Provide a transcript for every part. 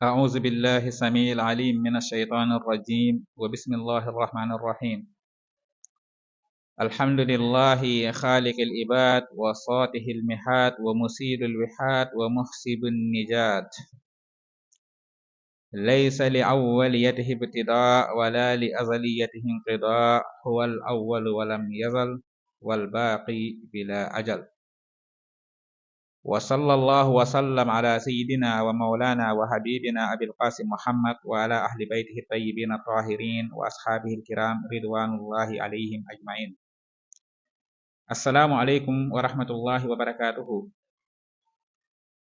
أعوذ بالله السميع العليم من الشيطان الرجيم وبسم الله الرحمن الرحيم الحمد لله خالق العباد وصاته المحاد ومسيل الوحاد ومحسب النجات ليس لأوليته ابتداء ولا لأزليته انقضاء هو الأول ولم يزل والباقي بلا أجل وصلى الله وسلم على سيدنا ومولانا وحبيبنا أبي القاسم محمد وعلى أهل بيته الطيبين الطاهرين وأصحابه الكرام رضوان الله عليهم أجمعين السلام عليكم ورحمة الله وبركاته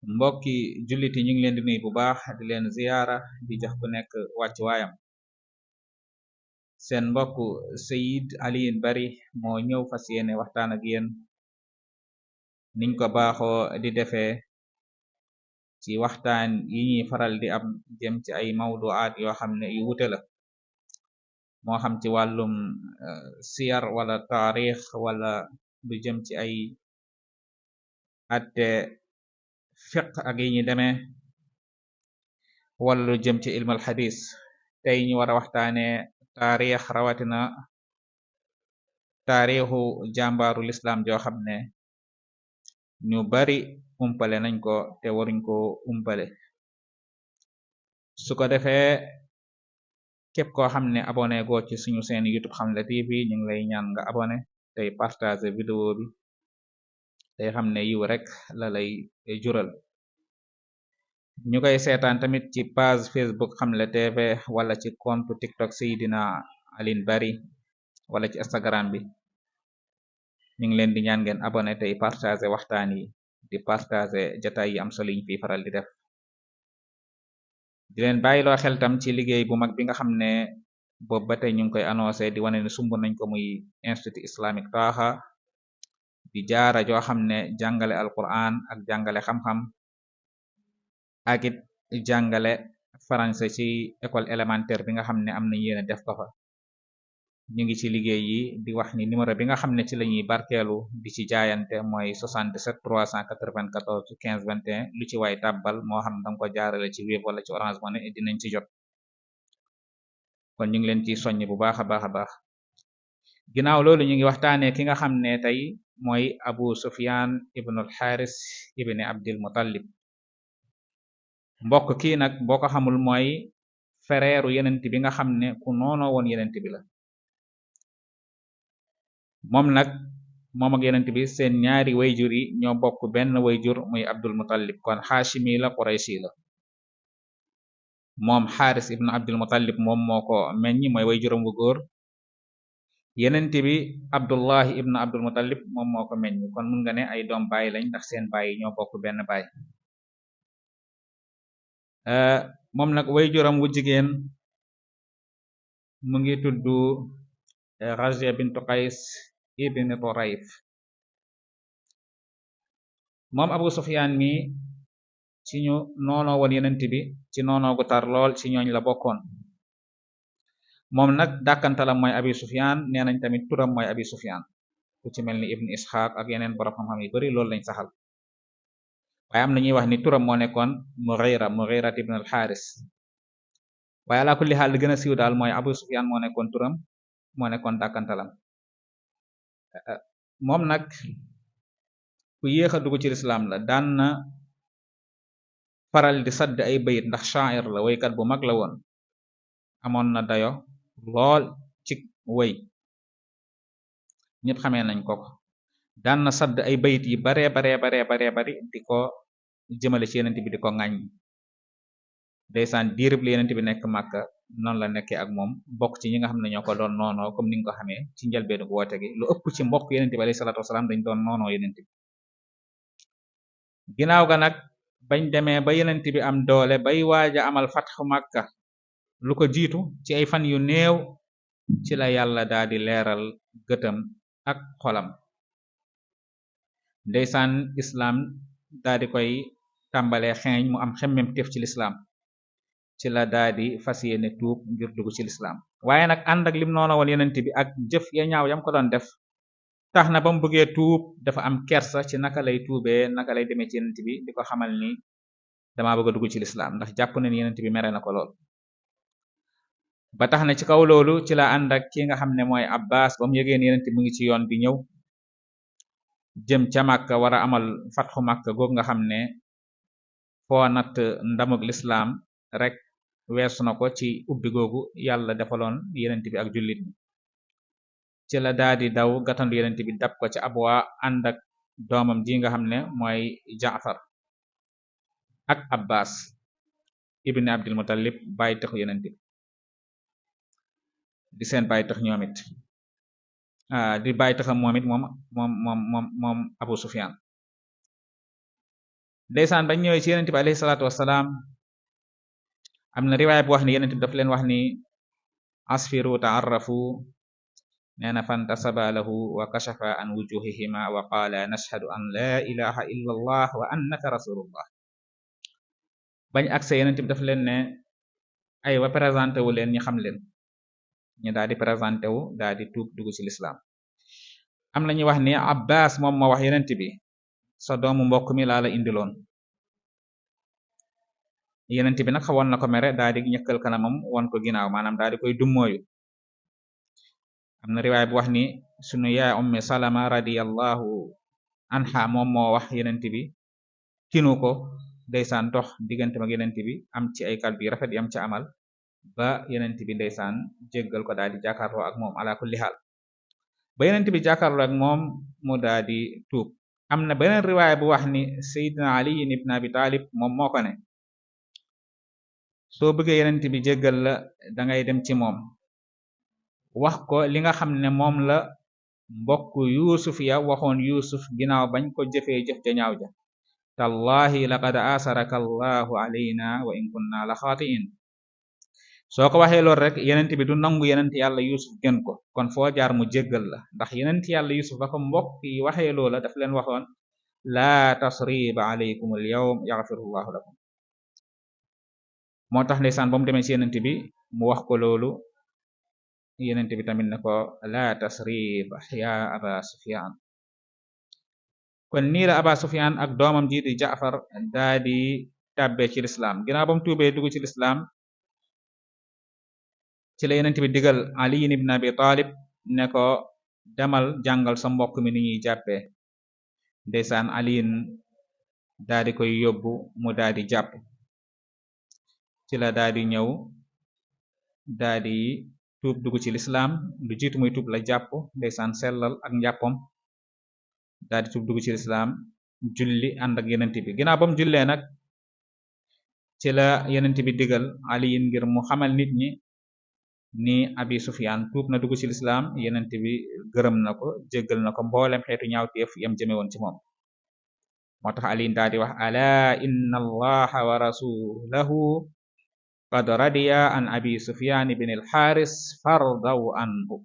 mbokki julliti ñu ngi leen di nuyu bu baax di leen ziyaara di jox ku nekk wàcc waayam seen mbokk Seyid Alioune Barry moo ñëw fas yéene waxtaan ak yéen niñ ko baaxoo di defee ci waxtaan yi ñuy faral di am jëm ci ay mawduaat yoo xam ne yu wute la moo xam ci wàllum siyar wala taarix wala lu jëm ci ay atte fiq ak yi ñi demee wala lu jëm ci ilmal xadis tey ñu war a waxtaane taarix rawatina taarixu jàmbaaru lislaam joo xam ne ñu bari umpale nañ ko te waruñ ko umpale su ko defee képp koo xam ne abonné goo ci suñu seen YouTube Xamle TV ñu ngi lay ñaan nga abonné tey partager vidéo bi tey xam ne yiw rek la lay jural ñu koy seetaan tamit ci page Facebook Xamle TV wala ci compte TikTok Seydina Alioune Barry wala ci Instagram bi ñu ngi leen di ñaan ngeen abonné tey partager waxtaan yi di partager jataay yi am solo yi ñu fi faral di def di leen bàyyiloo xel tam ci liggéey bu mag bi nga xam ne boobu ba tey ñu ngi koy annoncé di wane ne sumb nañ ko muy institut islamique Taaha di jaara joo xam ne jàngale alquran ak jàngale xam-xam ak it jàngale français ci école élémentaire bi nga xam ne am nañ yéene def ko fa ñu ngi ci liggéey yi di wax ni numéro bi nga xam ne ci lañuy barkeelu di ci jaayante mooy 77 394 15 21 lu ci waay tàbbal moo xam danga ko jaarale ci Wave wala ci Orange Money dinañ ci jot kon ñu ngi leen ci soññ bu baax a baax a baax ginnaaw loolu ñu ngi waxtaanee ki nga xam ne tey mooy Abu Sufyan ibnul Haris ibni Abdil Muttalib mbokk kii nag boo ko xamul mooy fereeru yenent bi nga xam ne ku noonoo woon yenent bi la moom nag moom ak yenent bi seen ñaari wayjur yi ñoo bokk benn wayjur muy Abdul Muttalib kon Hashimi la Qurayshi la moom Haris ibn Abdul Muttalib moom moo ko meññ mooy wayjuram wu góor yenent bi Abdullahi ibn Abdul Muttalib moom moo ko meññ kon mun nga ne ay doom baay lañ ndax seen baay ñoo bokk benn baay moom nag wayjuram wu jigéen mu ngi tuddu Razia bintu Qays ibn Turayf moom Abu Sufyan mi ci ñu noonoo woon yenent bi ci noonoo gu tar lool ci ñooñ la bokkoon moom nag dàkkantalam mooy Abi Sufyan nee nañ tamit turam mooy Abi Sufyan ku ci mel ni Ibn Ishaq ak yeneen borom xam-xam yu bari loolu lañ saxal waaye am na ñuy wax ni turam moo nekkoon Mughira ibn al-Haris waaye ala kulli xaal li gën a siiw daal mooy Abu Sufyan moo nekkoon turam moo nekkoon dàkkantalam moom nag ku yéex a dugg ci lislaam la daan na faral di sadd ay bayit ndax sha'ir la waykat bu mag la woon amoon na dayo lool ci way ñëpp xamee nañ ko daan na sadd ay bayit yi baree bari di ko jëmale ci yenent bi di ko ŋàññ ndeysaan diirib li yenent bi nekk Màkka noonu la nekkee ak moom bokk ci ñi nga xam ne ñoo ko doon noonoo comme ni nga ko xamee ci njëlbeenu woote gi lu ëpp ci mbokk yenent bi alayhi salaatu wasalaam dañ doon noonoo yenent bi ginnaaw ga nag bañ demee ba yenent bi am doole bay waaja amal fatxu Makka lu ko jiitu ci ay fan yu néew ci la yàlla daa di leeral gëtam ak xolam ndeysaan islaam daa di koy tàmbalee xeeñ mu am xemmem teef ci lislaam ci la daa di fas yéene tuub ngir dugg ci lislaam waaye nag ànd ak lim noona woon yenent bi ak jëf ya ñaaw yam ko doon def tax na ba mu bëggee tuub dafa am kersa ci naka lay tuubee naka lay demee ci yenent bi di ko xamal ni damaa bëgg a dugg ci lislaam ndax jàpp na ni yenent bi mere na ko lool. ba tax na ci kaw loolu ci la ànd ak ki nga xam ne mooy Abbas ba mu yëgeen yenent bi mu ngi ci yoon di ñëw jëm ca Makka war a amal fatxu Makka goog nga xam ne foo natt ndamug lislaam rek weesu na ko ci ubbi googu yàlla defaloon yenent bi ak jullit ñi. ci la daadi daw gatandu yenent bi dab ko ci Abwa ànd ak doomam ji nga xam ne mooy Jaafar ak Abbas ibn Abdul Muttalib bàyyi taxu yenent bi di seen bàyyi tax ñoom it di bàyyi taxam moom it moom Abu Sufyan. ndeysaan bañ ñëwee ci yenent bi alayhi salaatu wassalaam am na riwaaya bu wax ni yenent bi daf leen wax ni asfiru ta'arrafu nee na fantasaba lahu wa kashafa an wujuhihima wa qaala nashhadu an la ilaha illa allah wa annaka rasulullah. bañ agse yenent bi daf leen ne ay wa présenté wu leen ñi xam leen ñu daal di présenté wu daal di tuub dugg ci lislaam. am na ñu wax ni Abbas moom moo wax yenent bi sa doomu mbokk mi laa la indiloon. yenent bi nag xawoon na ko mere daal di ñëkkal kanamam won ko ginnaaw maanaam daal di koy dummóoyu. am na riwaay bu wax ni sunu yaay ummi Salama radiyallahu anha moom moo wax yenent bi tinu ko ndeysaan dox diggante mag yenent bi am ci ay kàddu yu rafet yam ci amal ba yenent bi ndeysaan jéggal ko daal di jàkkaarloo ak moom ala kulli xaal ba yenent bi jàkkaarloo ak moom mu daal di tuub. am na beneen riwaaya bu wax ni Seydina Ali ibn Abi Talib moom moo ko ne soo bëggee yenent bi jéggal la dangay dem ci moom wax ko li nga xam ne moom la mbokk Yuusuf ya waxoon Yuusuf ginnaaw bañ ko jëfee jëf ja ñaaw ja tallahi laqad asaraka allahu alayna wa in kunna la xaatiin. soo ko waxee lool rek yenent bi du nangu yenent yàlla Yuusuf gën ko kon foo jaar mu jéggal la ndax yenent yàlla Yuusuf ba ko mbokk yi waxee loola daf leen waxoon laa tasriba alaykum al yawm yaghfirullahu lakum. moo tax ndeysaan ba mu demee ci yenent bi mu wax ko loolu yenent bi tamit ne ko laa tasrib ya aba Sufyan. kon nii la aba Sufyan ak doomam ji di Jaafar daa di tàbbee ci lislaam. ginnaaw ba mu tuubee dugg ci lislaam ci la yenent bi digal Ali ibn Abi Talib ne ko demal jàngal sa mbokk mi ni ñuy jàppee. ndeysaan aliin daa di koy yóbbu mu daa di jàpp. ci la daa di ñëw daa di tuub dugg ci lislaam lu jiitu muy tuub la jàpp ndeysaan sellal ak njàppom daa di tuub dugg ci lislaam julli ànd ak yenent bi. ginnaaw ba mu jullee nag ci la yenent bi digal aliin ngir mu xamal nit ñi ni Abi Sufyan tuub na dugg ci lislaam yenent bi gërëm na ko jéggal na ko mboolem xeetu ñaawteef yam jëme woon ci moom. moo tax aliin daa di wax ala inna allaha wa rasulahu qad radiya an Abi Sufyan ibn al-Haris fardaw anhu.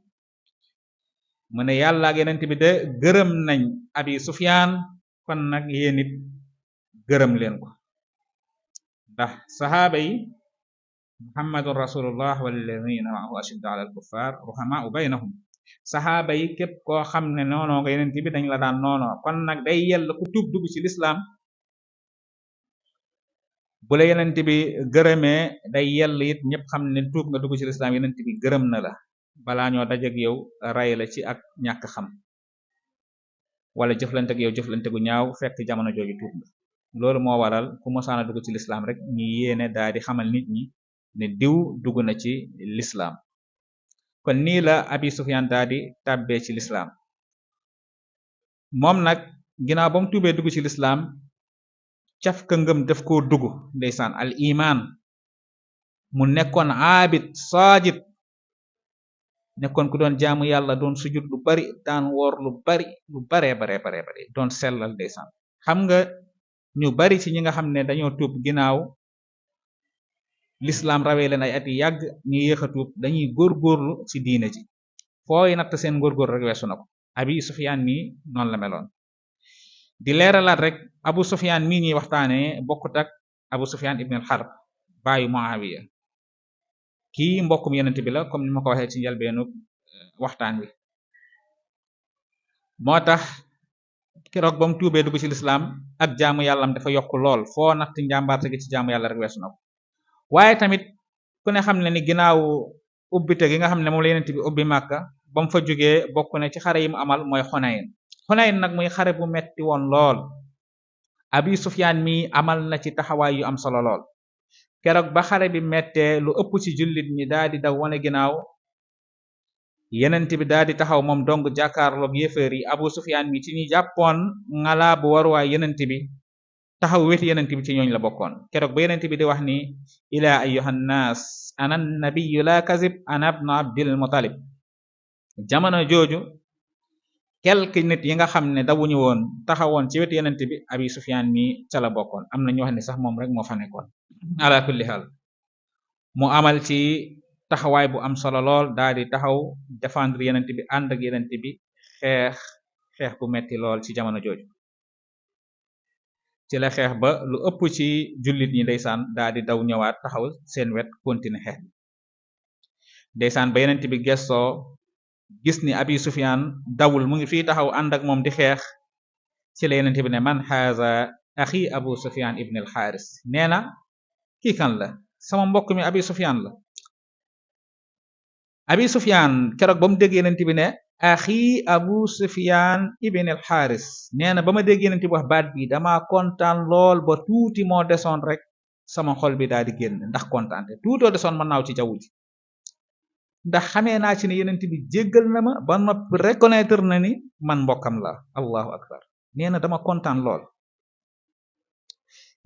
mu ne yàlla ak yenent bi de gërëm nañ Abi Sufyan kon nag yéen it gërëm leen ko ndax saxaaba yi muhammadun rasulullah walladina ma'ahu ashiddu ala al-kuffar ruhamaa'u baynahum. saxaaba yi képp koo xam ne noonoo nga yenent bi dañ la daan noonoo kon nag day yell ku tuub dugg ci lislaam bu la yenent bi gërëmee day yell it ñëpp xam ne tuub nga dugg ci lislaam yenent bi gërëm na la balaa ñoo dajeg yow ray la ci ak ñàkk xam wala jëflante ak yow jëflante gu ñaaw fekk jamono jooju tuub nga. loolu moo waral ku mosaana dugg ci lislaam rek ñi yéene daa di xamal nit ñi ne diw dugg na ci lislaam. kon nii la Abi Sufyan daa di tàbbee ci lislaam. moom nag ginnaaw ba mu tuubee dugg ci lislaam caf ka ngëm daf koo dugg ndeysaan al iman mu nekkoon aabid saajid nekkoon ku doon jaamu yàlla doon sujud lu bari daan woor lu baree bare doon sellal ndeysaan. xam nga ñu bari ci ñi nga xam ne dañoo tuub ginnaaw lislaam rawee leen ay at yi yàgg ñu yéex a tuub dañuy góorgóorlu ci diine ji fooy natt seen góorgóor rek weesu na ko. Abi Sufyan mii noonu la meloon. di leeralaat rek Abu Sufyan mii ñuy waxtaanee bokkut ak Abu Sufyan ibn al-Harb baayu Muawiya kii mbokkum yenent bi la comme ni ma ko waxee ci njëlbeenu waxtaan wi. moo tax keroog ba mu tuubee dugg ci lislaam ak jaamu yàllam dafa yokk lool foo natt njàmbaarte gi ci jaamu yàlla rek weesu na ko waaye tamit ku ne xam ne ni ginnaaw ubbite gi nga xam ne moom la Yonent bi ubbi Màkka ba mu fa jógee bokk na ci xare yi mu amal mooy Xunayn nag muy xare bu metti woon lool Abi Sufyaan mi amal na ci taxawaay yu am solo lool keroog ba xare bi mettee lu ëpp ci jullit ñi daal di daw wane ginnaaw Yonent bi daal di taxaw moom dong jàkkaarloog yéeféer yi Abu Sufyaan mi ci ñi jàppoon ngalaa bu waruwaay Yonent bi taxaw weti Yonent bi ci ñooñ la bokkoon keroog ba Yonent bi di wax ni ila ayyuhan naas ana nabiyyu la kazib ana ibnu Abdil Muttalib jamono jooju quelques nit yi nga xam ne dawuñu woon taxawoon ci wetu Yonent bi Abi Sufyaan mi ca la bokkoon am na ñu wax ne sax moom rek moo fa nekkoon ala kulli xaal mu amal ci taxawaay bu am solo lool daal di taxaw défendre Yonent bi ànd ak Yonent bi xeex bu metti lool ci jamono jooju ci la xeex ba lu ëpp ci jullit ñi ndeysaan daal di daw ñëwaat taxaw seen wet continuer xeex bi ndeysaan ba Yonent bi gestoo gis ni Abi Sufyaan dawul mu ngi fii taxaw ànd ak moom di xeex ci la Yonent bi ne man haza axi Abu Sufyaan ibn al Xaaris nee na kii kan la sama mbokk mi Abi Sufyaan la Abi Sufyaan keroog ba mu dégg Yonent bi ne axi Abu Sufyaan ibn al Xaaris nee na ba ma dégg Yonent bi wax baat bi dama kontaan lool ba tuuti moo desoon rek sama xol bi daal di génn ndax kontaante tuutoo desoon ma naaw ci jaww ji ndax xamee naa ci ne Yonent bi jéggal na ma ba noppi reconnaître na ni man mbokkam la allahu akbar nee na dama kontaan lool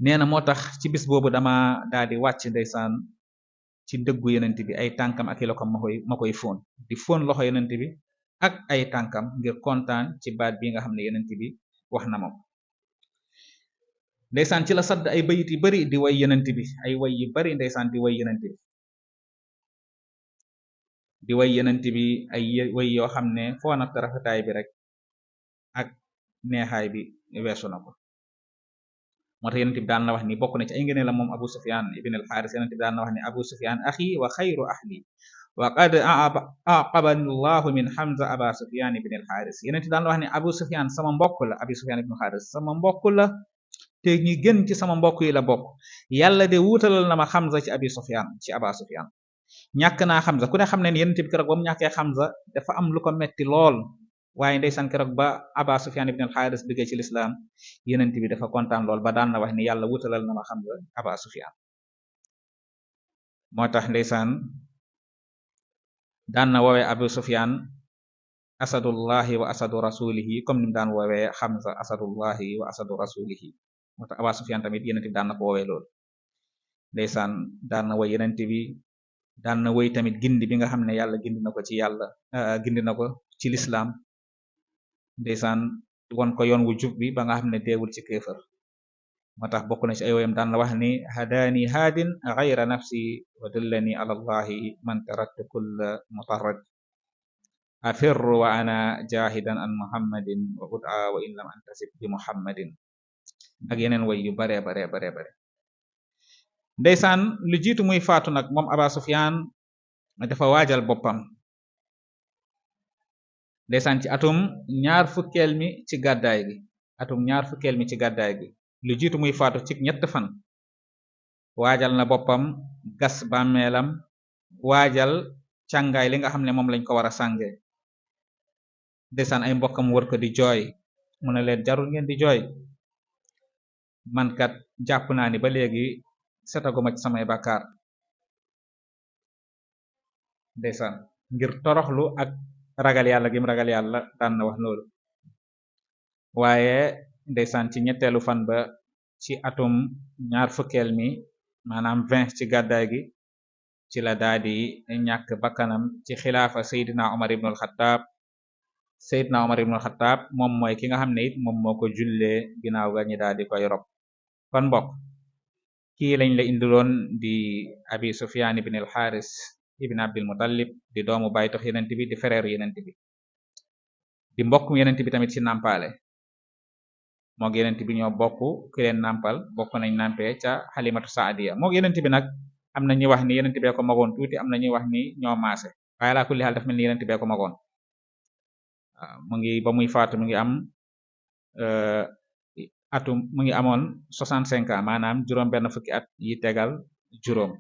nee na moo tax ci bis boobu dama daal di wàcc ndeysaan ci dëggu Yonent bi ay tànkam ak i loxoom ma koy fóon di fóon loxo Yonent bi ak ay tànkam ngir kontaan ci baat bi nga xam ne Yonent bi wax na moom ndeysaan ci la sadd ay bayit yu bari di way Yonent bi ay way yu bari ndeysaan di way Yonent bi di way Yonent bi ay way yoo xam ne foo natt rafetaay bi rek ak neexaay bi weesu na ko moo tax Yonent bi daan na wax ni bokk na ci ay ngëneel la moom Abu Sufyaan ibn al Xaaris Yonent bi daan na wax ni Abu Sufyaan axi wa xayru ahli wa qad aqabani Allahu min Hamza Aba Sufyaan ibn al Xaaris Yonent bi daan na wax ni Abu Sufyaan sama mbokk la Abi Sufyaan ibn al Xaaris sama mbokk la te ñi gën ci sama mbokk yi la bokk yàlla de wuutalal na ma Hamza ci Abi Sufyaan ci Aba Sufyaan ñàkk naa Hamza ku ne xam ne ni Yonent bi keroog ba mu ñàkkee Hamza dafa am lu ko metti lool waaye ndeysaan keroog ba Aba Sufyaan ibn al Xaaris duggee ci lislaam Yonent bi dafa kontaan lool ba daan na wax ni yàlla wutalal na ma Hamza Aba Sufyaan moo tax ndeysaan daan na woowee Abu Sufyaan asadullahi wa asadu rasulihi comme ni mu daan woowee Hamza asadullahi wa asadu rasulihi moo tax Aba Sufyaan tamit Yonent bi daan na ko woowee lool ndeysaan daan na woy Yonent bi daan na woy tamit gindi bi nga xam ne yàlla gindi na ko ci yàlla gindi na ko ci lislaam ndeysaan won ko yoon wu jub bi ba nga xam ne deewul ci kéefër moo tax bokk na ci ay woyam daan na wax ni hadaani haadin ghayra nafsi wa dallani ala allahi man taraktu kulla mutarrad afirru wa ana jahidan an muhammadin wa ud'a wa in lam antasib bi muhammadin ak yeneen woy yu bare ndeysaan lu jiitu muy faatu nag moom Aba Sufyaan dafa waajal boppam ndeysaan ci atum ñaar fukkeel mi ci gàddaay gi lu jiitu muy faatu ci ñett fan waajal na boppam gas bàmmeelam waajal càngaay li nga xam ne moom lañ ko war a sànge ndeysaan ay mbokkam wër ko di jooy mu ne leen jarul ngeen di jooy man kat jàpp naa ni ba léegi setaguma ci samay bàkkaar ndeysaan ngir toroxlu ak ragal yàlla gim ragal yàlla daan na wax loolu waaye ndeysaan ci ñetteelu fan ba ci atum ñaar fukkeel mi maanaam 20 ci gàddaay gi ci la daadi ñàkk bakkanam ci xilaafa Seydina Omar ibn al-Khattab moom mooy ki nga xam ne it moom moo ko jullee ginnaaw ga ñi daal di koy rob kon mbokk kii lañ la indiloon di Abi Sufyaan ibn al Xaaris ibn Abdul Muttalib di doomu baytox Yonent bi di frère Yonent bi di mbokkum Yonent bi tamit ci nàmpaale moog Yonent bi ñoo bokk ki leen nàmpal bokk nañ nàmpee ca Halimatu Saadiya moog Yonent bi nag am na ñuy wax ni Yonent bee ko magoon tuuti am na ñuy wax ni ñoo maase waaye laa kulli xaal daf mel ni Yonent bee ko magoon mu ngi ba muy faatu mu ngi am atum mu ngi amoon 65 ans maanaam juróom benn fukki at yi tegal juróom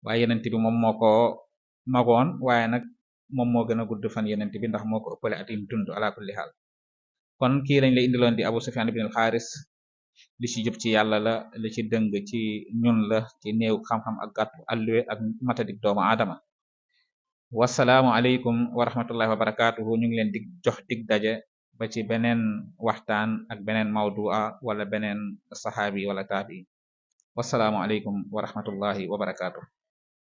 waaye yenent bi moom moo ko magoon waaye nag moom moo gën a gudd fan yenent bi ndax moo ko ëppale at yim dund ala kulli haal kon kii lañ la indiloon di Abu Sufyan ibn al-Haris li ci jub ci yàlla la li ci dëng ci ñun la ci néew xam-xam ak gàttu alluwe ak matadik doomu aadama wasalaamu aleykum wa rahmatullahi wa barakatuhu ñu ngi leen dig jox dig daje ba ci beneen waxtaan ak beneen mawdu'a wala beneen saxaabi wala taabi wasalaamu aleykum wa rahmatullahi wa barakatuh